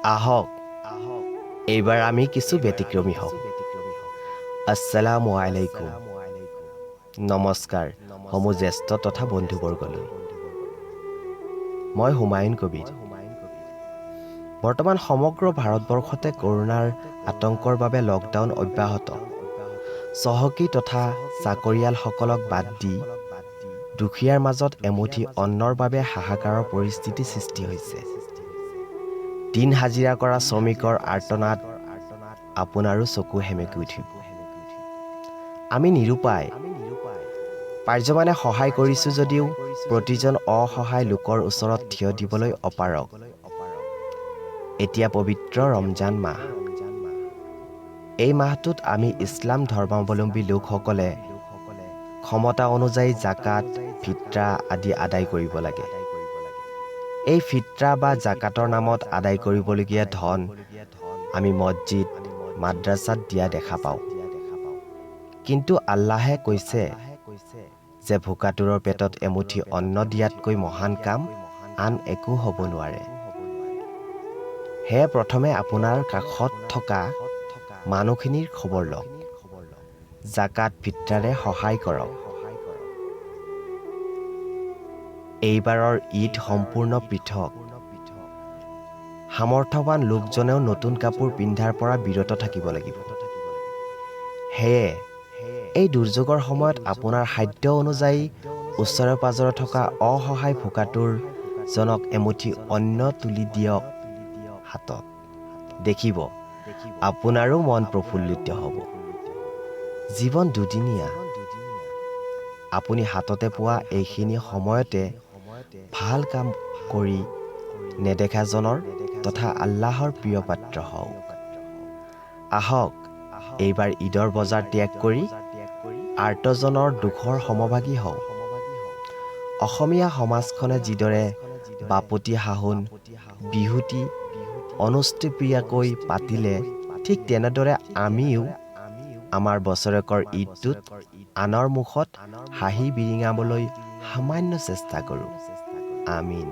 আহক, এইবাৰ আমি কিছু ব্যতিক্ৰমী হওঁ। আসসালামু আলাইকুম। নমস্কাৰ সমূহ জ্যেষ্ঠ তথা বন্ধুবৰ্গলৈ। মই হুমায়ুন কবিৰ। বৰ্তমান সমগ্ৰ ভাৰতবৰ্ষতে কৰোণাৰ আতংকৰ বাবে লকডাউন অব্যাহত। চহকী তথা চাকৰিয়ালসকলক বাদ দি দুখীয়াৰ মাজত এমুঠি অন্নৰ বাবে হাহাকাৰৰ পৰিস্থিতি সৃষ্টি হৈছে। দিন হাজিৰা কৰা শ্ৰমিকৰ আৰ্তনাদ আপোনাৰো চকু সেমেকি উঠিব। আমি নিৰুপায়। পাৰ্যমানে সহায় কৰিছোঁ যদিও প্ৰতিজন অসহায় লোকৰ ওচৰত থিয় দিবলৈ অপাৰগ। এতিয়া পবিত্ৰ ৰমজান মাহ। এই মাহটোত আমি ইছলাম ধৰ্মাৱলম্বী লোকসকলে ক্ষমতা অনুযায়ী জাকাত, ফিত্ৰা আদি আদায় কৰিব লাগে। এই ফিত্ৰা বা জাকাতৰ নামত আদায় কৰিবলগীয়া ধন আমি মছজিদ, মাদ্ৰাছাত দিয়া দেখা পাওঁ। কিন্তু আল্লাহে কৈছে যে ভোকাতুৰৰ পেটত এমুঠি অন্ন দিয়াতকৈ মহান কাম আন একো হ'ব নোৱাৰে। সেয়ে প্ৰথমে আপোনাৰ কাষত থকা মানুহখিনিৰ খবৰ লওক। জাকাত ফিত্ৰাৰে সহায় কৰক। এইবাৰৰ ঈদ সম্পূৰ্ণ পৃথক। সামৰ্থ্যৱান লোকজনেও নতুন কাপোৰ পিন্ধাৰ পৰা বিৰত থাকিব লাগিব। সেয়ে এই দুৰ্যোগৰ সময়ত আপোনাৰ সাধ্য অনুযায়ী ওচৰে পাজৰে থকা অসহায় ভোকাতুৰ জনক এমুঠি অন্ন তুলি দিয়ক হাতত। দেখিব আপোনাৰো মন প্ৰফুল্লিত হ'ব। জীৱন দুদিনীয়া। আপুনি হাততে পোৱা এইখিনি সময়তে ভাল কাম কৰি নেদেখাজনৰ তথা আল্লাহৰ প্ৰিয় পাত্ৰ হওক। আহক, এইবাৰ ঈদৰ বজাৰ ত্যাগ কৰি আৰ্তজনৰ দুখৰ সমভাগী হওঁ। অসমীয়া সমাজখনে যিদৰে বাপতি সাহোন বিহুটি অনুষ্টুপীয়াকৈ পাতিলে, ঠিক তেনেদৰে আমিও আমাৰ বছৰেকৰ ঈদটোত আনৰ মুখত হাঁহি বিৰিঙাবলৈ সামান্য চেষ্টা কৰোঁ। আমিন।